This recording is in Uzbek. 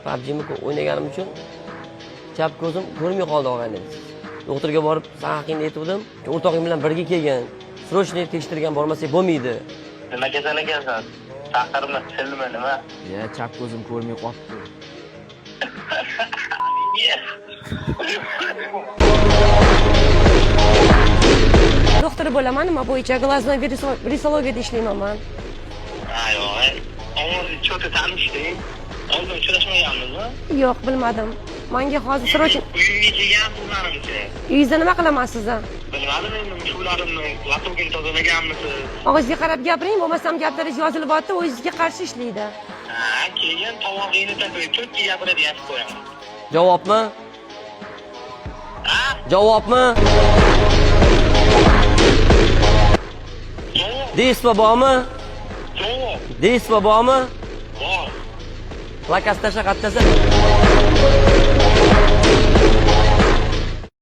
PUBG'ni o'ynaganim uchun chap ko'zim ko'rmay qoldi og'ayni. Doktorga borib, san haqingni aytgandim. O'rtog'ing bilan birga kelgan. Срочно tekshirtirgan bormasak bo'lmaydi. Nima kasal ekansan? Taqirmi, tilmi, nima? Ya chap ko'zim ko'rmay qolibdi. Doktor bo'laman, nima bo'yicha глазной virusologiyada ishlayman man. Ha, yo'q. Ovozni cho'ti tanishdik. Oldin uchrashmaganmizmi? Yo'q, bilmadim. Manga hozir срочно Uyimga kelgansiz manimcha. Uyingizda nima qilaman sizni? Bilmadim endi mushuklarimni latogini tozalaganmisiz? Og'izga qarab gapiring, bo'lmasam gaplaringiz yozilyapti, o'zingizga qarshi ishlaydi. Ha, keyin tomog'ingni topib, cho'tki gapiradigan qilib qo'yaman. Javobmi? Ha? Javobmi? Javob, Deyspa bormi? javob. Deyspa bormi? Bor. Lakas tasha, qattasa.